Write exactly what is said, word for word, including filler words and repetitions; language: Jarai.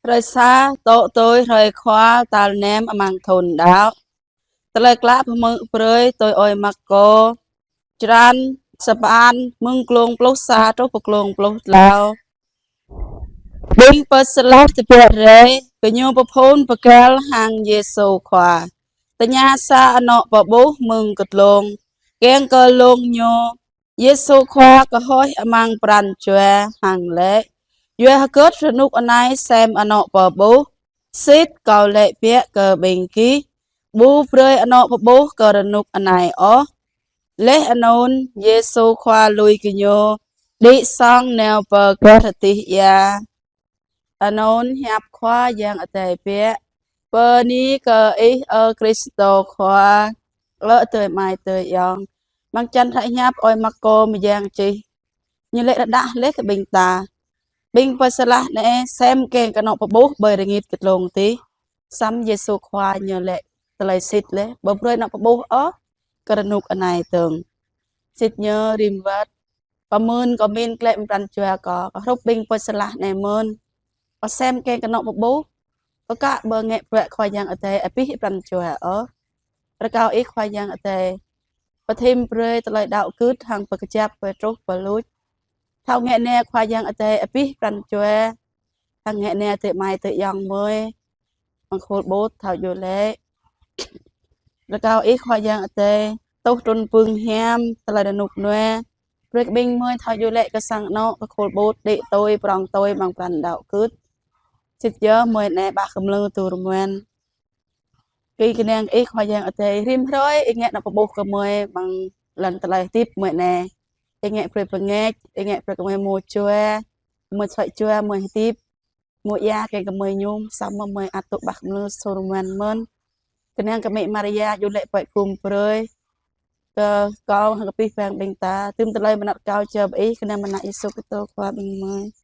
Hrơi sa, tŏ tui hrơi Khua tal năm amăng thun đăo. Tơlơi klă pơmư̆ brơi tui ơi Markô, črăn sapăn, mơ̆ng glông pluh sa truh pơ glông pluh klâo. Ƀing pơslah tơbiă rai, gơñu pơphun pơkăl hăng Yêsu Khua, tơña sa anŏ pơƀuh mơ̆ng kơtlông, kiăng kơ lông ñu. Yêsu Khua kơhơih amăng pran jua hăng laĭ: Yua hơget rơnŭk anai sem anŏ pơƀuh? Sĭt Kâo laĭ biă kơ ƀing gih, ƀu brơi anŏ pơƀuh kơ rơnŭk anai ôh. Laih anŭn, Yêsu Khua lui gơñu, đĭ sŏng nao pơ gah adih ia. Anŭn hiăp Khua Yang Adai biă. Bơni kơ Ih, ơ Krist Khua, lơ̆ adơi amai adơi ayŏng. Amăng črăn hră hiăp ơi Markô mơyang čih, ñu laĭ rơđah laih kơ ƀing ta. Ƀing pơslah anai sem kiăng kơ anŏ pơƀuh ƀơi rơngit kơtlông adih. Samơ̆ Yêsu Khua ñu laĭ tơlơi sĭt laih, ƀu brơi anŏ pơƀuh ôh kơ rơnŭk anai dơ̆ng. Sĭt ñu rĭm wơ̆t pơmĭn kơ min klĕ pran jua kâo, kơ hrup ƀing pơslah anai mơ̆n. Kơ sem kiăng kơ anŏ pơƀuh, kơ kă ƀu ngă bruă Khua Yang Adai abih pran jua ôh. Rơkâo Ih Khua Yang Adai pơthim brơi tơlơi đăo gưt hăng pơkơjăp brơi truh pơluč. Thâo ngă nao Khua Yang Adai abih pran jua, hăng ngă nao adơi amai adơi ayŏng gơmơi amăng khul ƀut thâo iâu laĭ. Rơkâo Ih Khua Yang Adai tuh trŭn pưng hiam tơlơi rơnŭk anai, brơi kơ ƀing gơmơi thâo iâu laĭ kơ sang anŏ, kơ khul ƀut, đĭ tui, prŏng tui amăng pran đăo gưt. Sĭt yơh gơmơi anai ƀah kơmlư tŭ rơmuăn. Kơnang kơ Ih Khua Yang Adai, rĭm hrơi Ih ngă anŏ pơƀuh kơ gơmơi amăng lŏn tơlơi hơdip gơmơi anai. Ih ngă brơi pơngač, Ih ngă brơi kơ gơmơi hmâo jua, gơmơi suaih jua, gơmơi hơdip, hmâo ia kiăng kơ gơmơi mơñum, samơ̆ gơmơi ăt tŭ ƀah kơmlư tŭ rơmuăn mơ̆n. Kơnang kơ Mĕ Maria iâu laĭ puăi gum brơi kơ kâo hăng kơ abih bang ƀing ta. Tơm tơlơi mơnat kâo jao pơ Ih, kơnang mơnă Yêsu Krist Khua ƀing gơmơi.